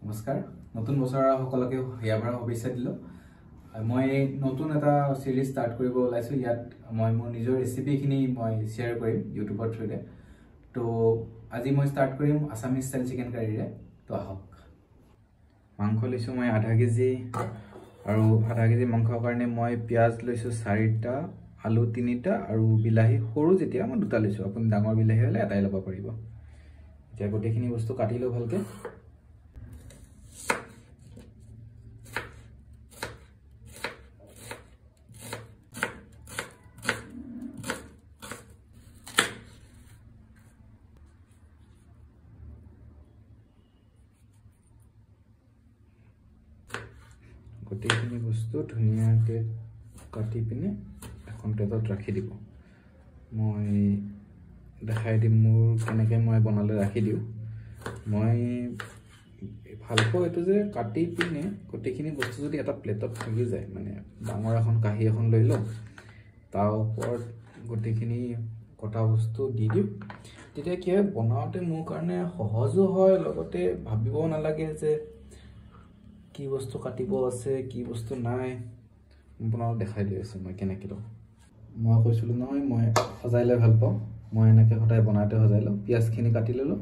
নমস্কাৰ। নতুন বছৰৰ সকলোকে হিয়াভৰা শুভেচ্ছা দিলোঁ। মই নতুন এটা চিৰিজ ষ্টাৰ্ট কৰিব ওলাইছোঁ। ইয়াত মই মোৰ নিজৰ ৰেচিপিখিনি মই শ্বেয়াৰ কৰিম ইউটিউবৰ থ্ৰুৰে। তো আজি মই ষ্টাৰ্ট কৰিম আছামিজ ষ্টাইল চিকেন কাৰীৰে। তো আহক। মাংস লৈছোঁ মই আধা কেজি, আৰু আধা কেজি মাংসৰ কাৰণে মই পিঁয়াজ লৈছোঁ 4টা, আলু 3টা আৰু বিলাহী সৰু যেতিয়া মই 2টা লৈছোঁ। আপুনি ডাঙৰ বিলাহী হ'লে এটাই ল'ব পাৰিব। এতিয়া গোটেইখিনি বস্তু কাটি লওঁ ভালকৈ। গোটেইখিনি বস্তু ধুনীয়াকৈ কাটি পিনে এখন প্লেটত ৰাখি দিব। মই দেখাই দিম মোৰ কেনেকৈ মই বনালে ৰাখি দিওঁ। মই ভাল পাওঁ এইটো যে কাটি পিনে গোটেইখিনি বস্তু যদি এটা প্লেটত থাকি যায়, মানে ডাঙৰ এখন কাঁহী এখন লৈ লওঁ, তাৰ ওপৰত গোটেইখিনি কটা বস্তু দি দিওঁ। তেতিয়া কি হয়, বনাওঁতে মোৰ কাৰণে সহজো হয়, লগতে ভাবিবও নালাগে যে কি বস্তু কাটিব আছে কি বস্তু নাই। আপোনাক দেখাই দি আছোঁ মই কেনেকৈ লওঁ। মই কৈছিলোঁ নহয় মই সজাই লৈ ভাল পাওঁ। মই এনেকৈ সদায় বনাওঁতে সজাই লওঁ। পিঁয়াজখিনি কাটি ল'লোঁ,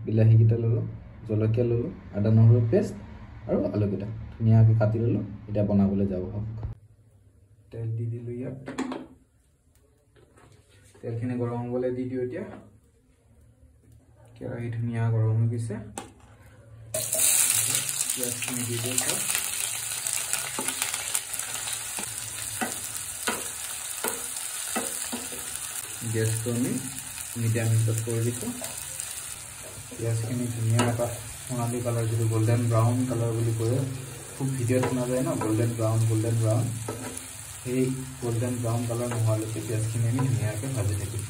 বিলাহীকেইটা ল'লোঁ, জলকীয়া ল'লোঁ, আদা নহৰু পেষ্ট আৰু আলুকেইটা ধুনীয়াকৈ কাটি ল'লোঁ। এতিয়া বনাবলৈ যাব হওক। তেল দি দিলোঁ ইয়াত। তেলখিনি গৰম হ'বলৈ দি দিওঁ। এতিয়া কেৰাহী ধুনীয়া গৰম হৈ গৈছে। পিঁয়াজখিনি দি দিওঁ। গেছটো আমি মিডিয়াম হিটত কৰি দিছোঁ। পিঁয়াজখিনি ধুনীয়া এটা সোণালী কালাৰ, যিটো গল্ডেন ব্ৰাউন কালাৰ বুলি কয়, খুব ভিডিঅ'ত শুনা যায় ন, গল্ডেন ব্ৰাউন গল্ডেন ব্ৰাউন, সেই গল্ডেন ব্ৰাউন কালাৰ নোহোৱালৈকে পিঁয়াজখিনি আমি ধুনীয়াকৈ ভাজি থাকিম।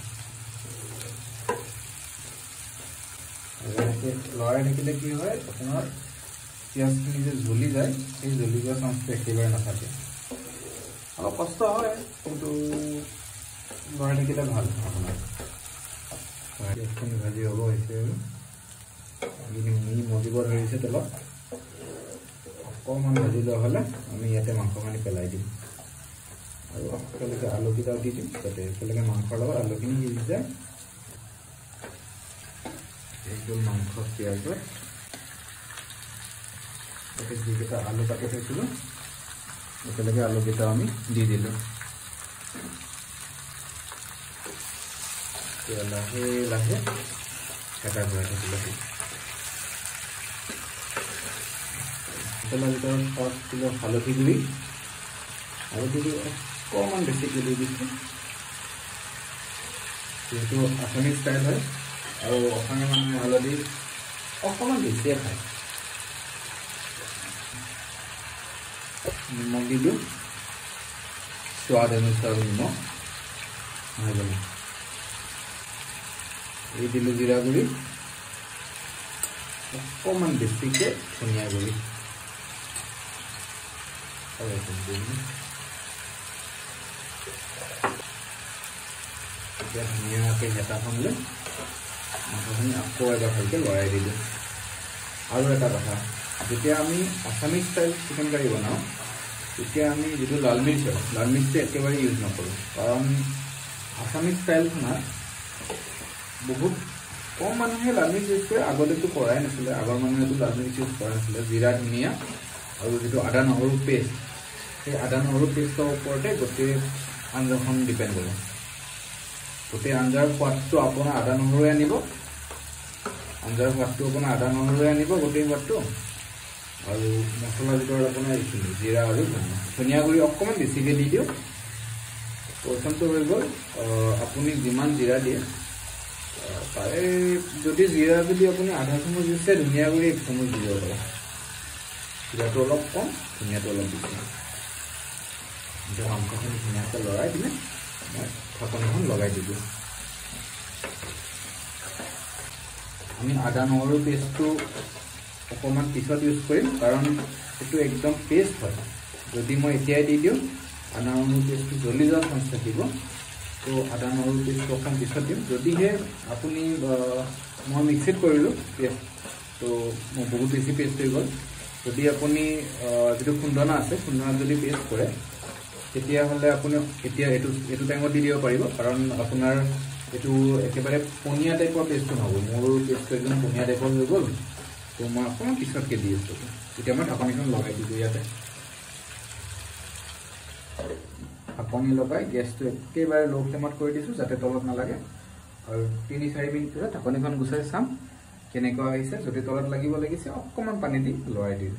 আৰু এনেকৈ লৰাই থাকিলে কি হয়, আপোনাৰ পিঁয়াজখিনি যে জ্বলি যায়, সেই জ্বলি যোৱা চান্সটো একেবাৰে নাথাকে। অলপ কষ্ট হয়, কিন্তু লৰাই থাকিলে ভাল। আপোনাৰ পিঁয়াজখিনি ভাজি হ'ব হৈছে আৰু মজিব ধৰিছে তেলত। অকণমান ভাজি লোৱা হ'লে আমি ইয়াতে মাংসখিনি পেলাই দিম আৰু একেলগে আলুকেইটাও দি দিম, যাতে একেলগে মাংসৰ লগত আলুখিনি সিজি যায়। এইটো মাংস পিঁয়াজত তাতে যিকেইটা আলু কাটি থৈছিলোঁ একেলগে আলুকেইটা আমি দি দিলোঁ। লাহে লাহে এটা ঘূৰাই থাকিলে মছলাৰ ভিতৰত ফাৰ্ষ্ট দিলোঁ হালধি গুড়ি। হালধি গুড়ি অকণমান বেছিকৈ দি দিছোঁ, যিহেতু আছামিজ ষ্টাইল হয় আৰু অসমীয়া মানুহে হালধি অকণমান বেছিয়ে খায়। নিমখ দি দিওঁ, সোৱাদ অনুসাৰ নিমখ, নহয় জানো। এই দিলোঁ জিৰা গুড়ি, অকণমান বেছিকৈ ধনিয়া গুড়ি। এতিয়া ধুনীয়াকৈ হেতাখন লৈ মাংসখিনি আকৌ এবাৰ ভালকৈ লৰাই দিলোঁ। আৰু এটা কথা, যেতিয়া আমি আছামিজ ষ্টাইল চিকেন কাৰী বনাওঁ তেতিয়া আমি যিটো লাল মিৰ্চ হয়, লাল মিৰ্চটো একেবাৰে ইউজ নকৰোঁ। কাৰণ আছামিজ ষ্টাইল খানাত বহুত কম মানুহে লাল মিৰ্চ ইউজ কৰে। আগতেতো কৰাই নাছিলে, আগৰ মানুহেতো লাল মিৰ্চ ইউজ কৰা নাছিলে। জিৰা, ধনিয়া আৰু যিটো আদা নহৰু পেষ্ট, সেই আদা নহৰু পেষ্টৰ ওপৰতে গোটেই আঞ্জাখন ডিপেণ্ড কৰে। গোটেই আঞ্জাৰ সোৱাদটো আপোনাৰ আদা নহৰুৱে আনিব, আঞ্জাৰ সোৱাদটো আপোনাৰ আদা নহৰুৱে আনিব গোটেই সোৱাদটো। আৰু মছলাৰ ভিতৰত আপোনাৰ এইখিনি জিৰা আৰু ধনিয়া, ধনিয়া গুড়ি অকণমান বেছিকৈ দি দিওঁ। পৰ্চনটো হৈ গ'ল। আপুনি যিমান জিৰা দিয়ে তাৰে যদি জিৰা যদি আপুনি আধা চামুচ দিছে, ধনিয়া গুড়ি 1 চামুচ দি দিব পাৰে। জিৰাটো অলপ কম, ধনিয়াটো অলপ বেছি। এতিয়া মাংসখিনি ধুনীয়াকৈ লৰাই পিনে মই ঢাকনিখন লগাই দি দিওঁ। আমি আদা নহৰু পেষ্টটো অকণমান পিছত ইউজ কৰিম, কাৰণ সেইটো একদম পেষ্ট হয়। যদি মই এতিয়াই দি দিওঁ আদা নহৰু পেষ্টটো জ্বলি যোৱাৰ চান্স থাকিব। তো আদা নহৰু পেষ্টটো অকণমান পিছত দিম। যদিহে আপুনি মই মিক্সিত কৰিলোঁ পেষ্ট, তো মোৰ বহুত বেছি পেষ্ট হৈ গ'ল। যদি আপুনি যিটো খুন্দনা আছে, খুন্দনাত যদি পেষ্ট কৰে তেতিয়াহ'লে আপুনি এতিয়া এইটো টাইমত দি দিব পাৰিব, কাৰণ আপোনাৰ এইটো একেবাৰে পনীয়া টাইপৰ পেষ্টটো নহ'ব। মোৰ পেষ্টটো একদম পনীয়া টাইপৰ হৈ গ'ল, তো মই অকণমান পিছতকৈ দি আছোঁ। এতিয়া মই ঢাকনিখন লগাই দিলোঁ। ইয়াতে ঢাকনি লগাই গেছটো একেবাৰে ল' ফ্লেমত কৰি দিছোঁ, যাতে তলত নালাগে। আৰু 3-4 মিনিট পিছত ঢাকনিখন গুচাই চাম কেনেকুৱা আহিছে। যদি তলত লাগিব লাগিছে অকণমান পানী দি লৰাই দিম।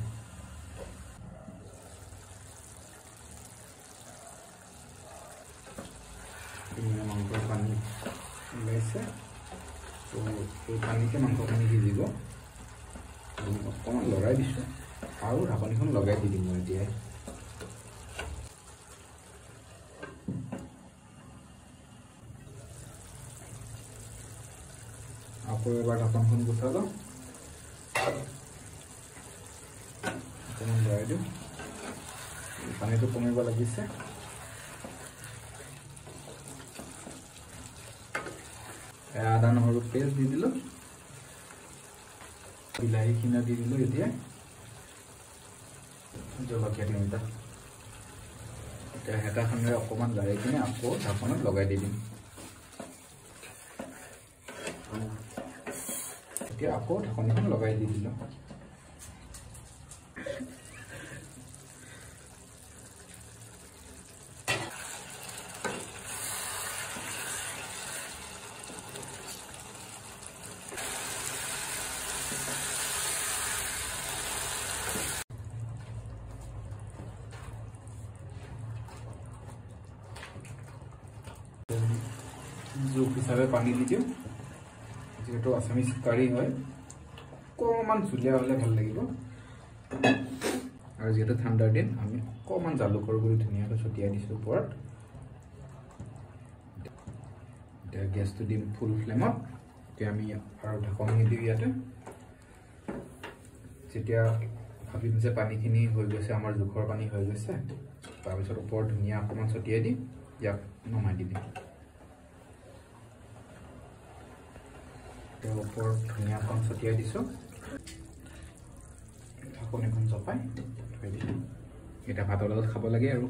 মাংসৰ পানী ওলাইছে, তো এই পানীতে মাংসখিনি সিজিব। অকণমান লৰাই দিছোঁ আৰু ঢাকনিখন লগাই দি দিম মই এতিয়াই। আকৌ এবাৰ ঢাকনখন গুচালোঁ, অকণমান লৰাই দিওঁ। পানীটো কমিব লাগিছে। আদা নহৰু পেষ্ট দি দিলোঁ, বিলাহীখিনি দি দিলোঁ। এতিয়া জলকীয়া 3টা। এতিয়া হেতাখনেৰে অকণমান লাৰি কিনে আকৌ ঢাকনত লগাই দি দিম। এতিয়া আকৌ ঢাকনিখন লগাই দি দিলোঁ। জোখ হিচাপে পানী দি দিওঁ, যিহেতু আছামিজ কাৰী হয় অকণমান জুলীয়া হ'লে ভাল লাগিব। আৰু যিহেতু ঠাণ্ডাৰ দিন, আমি অকণমান জালুকৰ গুড়ি ধুনীয়াকৈ ছটিয়াই দিছোঁ ওপৰত। এতিয়া গেছটো দিম ফুল ফ্লেমত। এতিয়া আমি আৰু ঢাকনি নিদিওঁ ইয়াতে। যেতিয়া ভাবিম যে পানীখিনি হৈ গৈছে, আমাৰ জোখৰ পানী হৈ গৈছে, তাৰপিছত ওপৰত ধুনীয়া অকণমান ছটিয়াই দি ইয়াক নমাই দি দিম। ওপৰত ধুনীয়া অকণ ছটিয়াই দিছোঁ, ঢাকনিখন জপাই থৈ দিছোঁ। এতিয়া ভাতৰ লগত খাব লাগে আৰু।